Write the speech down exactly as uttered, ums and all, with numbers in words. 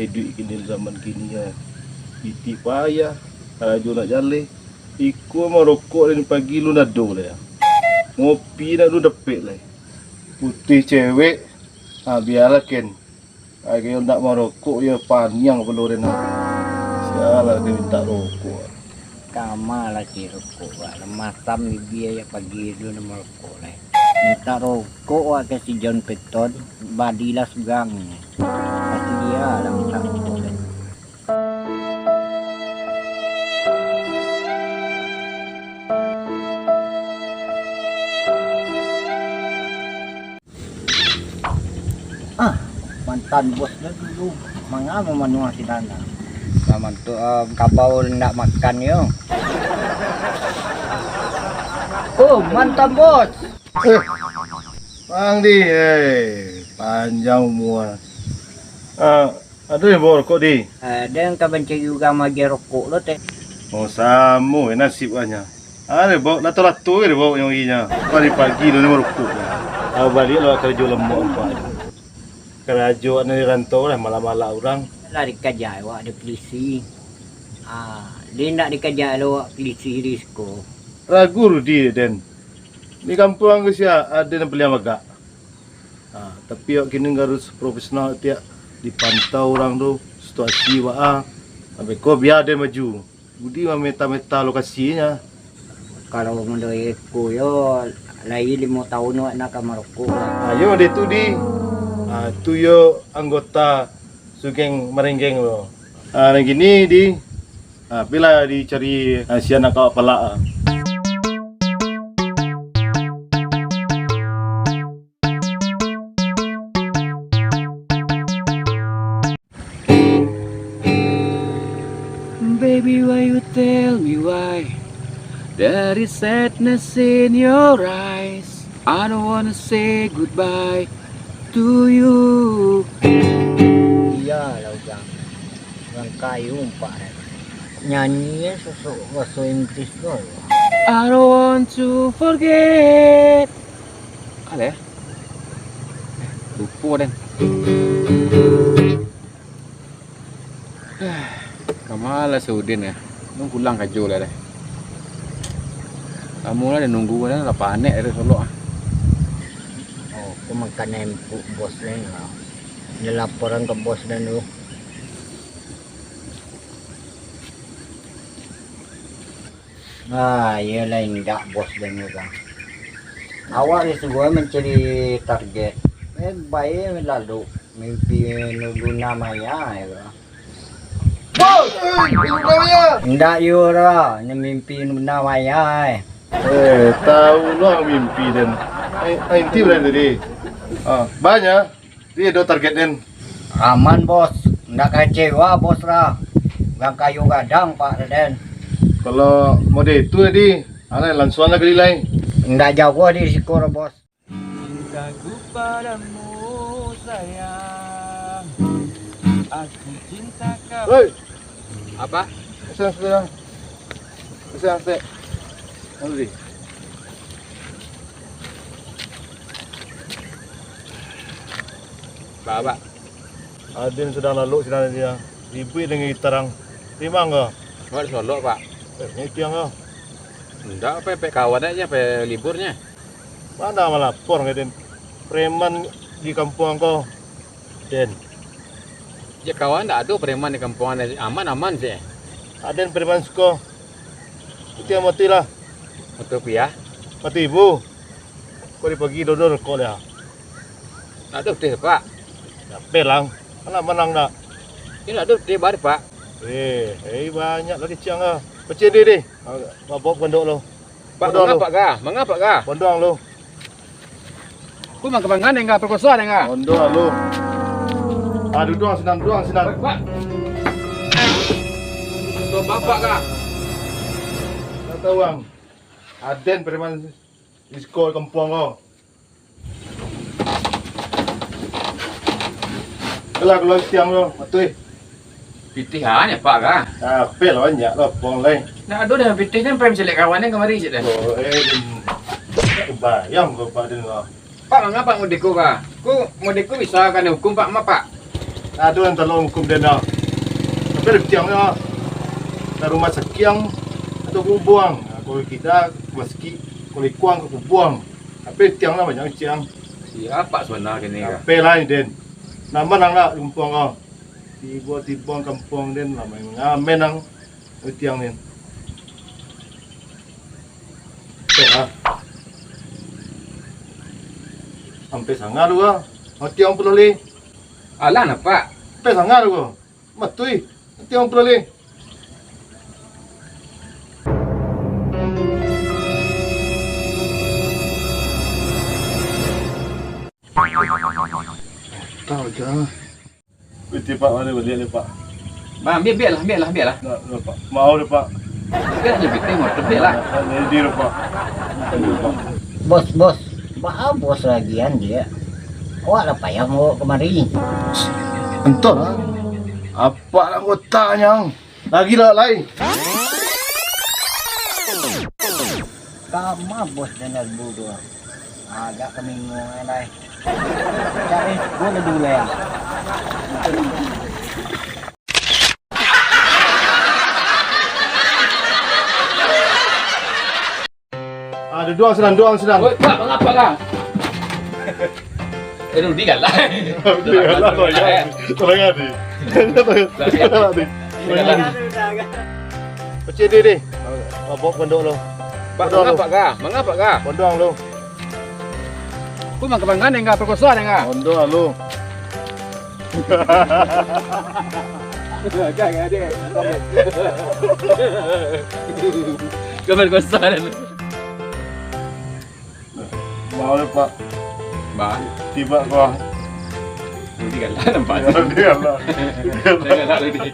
Iduik kini zaman kini, ah. Pitih payah, karajo nak jaleh. Iko marokok dari pagi lu nado lai, ah. Ngopi nak lu dapek lai. Putih cewek, ah, bialah ken. Agiah ndak marokok, yo paniang pulo den, ah. Sialah, den mintak rokok. Kama laki rokok, wak. Lah masam bibia, yo pagi tu nak marokok lai. Mintak rokok, wak, ka si John Peton, balilah sugang. Pasti dia lah mintak rokok lai. Ah, mantan bos tu dulu, manga mamanuah si Dana. Lah mantu, ah, kabau ndak makan yo. Oh, mantan bos. Eh, Bang Di, eh, panjang umua. Ah, Ado yang bawa rokok, Di? Eh, den ka mancari urang maagiah rokok lo, teh. Oh, samo, eh, nasib banyak. Ado bawa, lato-lato je bawa yang inyo. Pagi-pagi lo ni marokok. Ah, baliak lo karajo lambuak nampak. Karajo anak di rantau lah, malak-malak urang. Lah dikaja awak dek polisi. Ah, dia ndak dikaja lo awak polisi di siko. Ragu Rudi, den. Di kampuang ko sia ado nan paliang bagak. Ha, tapi awak kini harus profesional tiak, dipantau urang tu, situasi baa. Sampai ko bia den maju. Budi mameta-meta lokasinyo. Kalau mandoi eko yo, lai limo taun awak nak ka marokok lah. Ha, yo deh tu, Di. Ha, tu yo anggota Sugeng Marenggeng tu. Ha, nan kini, Di. Ha, pilah dicari, ha, sia nak ka awak palak, ha. Baby, why you tell me why? There is sadness in your eyes. I don't wanna say goodbye to you. Iyolah, Ujang. Urang kayo umpak, eh. Nyanyi, eh, sosok baso Inggris tu. I don't want to forget. Alah, eh. Lupo den. Kama lah si Udin, eh. Nung pulang karajo lah deh. Lamo lah den nunggu, lah panek dari Solok, ah. Oh, ko makan empuk bos den lah. Dia laporan ka bos den dulu. Ah, iyolah, indak bos den urang. Awak disuruah mancari target. Eh, bae lalu mimpi Luna Maya, yo. Bos! Luna Maya! Indak yo lah, ni mimpi Luna Maya, eh. Eh, tahu lah mimpi den. Eh, eh, inti berani tadi. Ah, banyak. Iyo do target den. Aman, Bos. Ndak kecewa, Bos, lah. Urang kayo gadang, Pak Raden. Kalau mode itu tadi, alah, langsuang lah gali lai. Ndak jauah di siko, Bos. Cintaku padamu, sayang. Aku cinta kau. Hei! Apa? Pesan sepeda. Pesan sek. Lalu di. Ba, ba. Aden sadang lalok sinan dia. Ribuik dengan gitarang. Timang ko? Awak di Solok, Pak. Eh, ni tiang ko. Ndak, apa, pek kawan aja, pek liburnya. Mana malapor ka den? Preman di kampuang ko. Den. Cek kawan ndak ado preman di kampuang, aman-aman cek. Aden preman siko. Itu yang mati lah. Mati piah? Mati ibu. Kok di pagi dodol kok dia? Ndak ado teh, Pak. Ndak pelang. Anak manang ndak? Ini ndak ado teh bar, Pak. Eh, eh, banyak lagi ciang ah. Pecah deh, deh. Ah, bawa pondok lo. Pak, manga, Pak, ga? Manga, Pak, ga? Bondoang lu. Ku mangkabangan deng ga, perkosa deng ga? Bondoang lu. Ah, duduang sinan, duduang sinan. Pak, Pak. Tuan bapak ga? Ndak tahu, Bang. Aden preman di siko kampuang ko. Kalah, kalah tiang tu, matuih. Pitih ha, nyo, Pak, ga? Apel lah, banyak lah, puang lai. Ndak ado doh pitih, nyo pai mancaliak kawan nyo kamari, cek deh. Oh, eh, bayang ko, Pak, den ko. Pak, manga Pak mode ko, ga? Ko mode ko bisa kanai hukum, Pak, ma, Pak? Ado nan tolong hukum den lah. Tapi ado tiang lah. Ka rumah sakiang atau kubuang. Kalau kida, rumah sakik. Kalau ikuang, ka kubuang. Tapi tiang lah banyak tiang. Siap, Pak Suana kini ka. Sampai lah ni, den. Nambah nang lah lumpuang kau. Tibo-tibo kampuang den lah main ngamen nang tiang ni. Tuh, ah. Sampai sanga lu, ah. Mati ang pulo, Li. Alah, napa? Sampai sanga lu, ah. Matui. Mati ang pulo, Li. Tahu aja. Piti, Pak, mana baliak ni, Pak? Bang, ambiak, ambiak lah, ambiak lah, ambiak lah. Ndak, ndak, Pak. Mau deh, Pak. Ambiak lah, ambiak lah. Ndak, ndak jadi deh, Pak. Aduh, Pak. Bos, bos. Baa bos lagian dia? Awak lah payah mambao kamari. Entah lah. Apak nak kota, nyang. Lagi lah, lai. Kama bos dan Albu tu. Agak kami ngomong lai. Cari, boleh dulu ya. Ah, duduang sinan, duduang sinan. Oi, Pak, mangapa, Kak? Eh, Rudi galak. Rudi galak, galak. Tenang hati. Tenang hati. Tenang hati. Pacik diri. Mabok pondok lo. Pak, mangapa, Kak? Mangapa, Kak? Pondok lo. Ku mangka-mangka nengah perkosa nengah. Pondok lo. Agak, agak, dek. Gambar kosan. Mau deh, Pak. Bah. Tiba, Pak. Nanti kan lah nampak. Nanti kan lah. Nanti kan lah. Jangan lah, Rudi.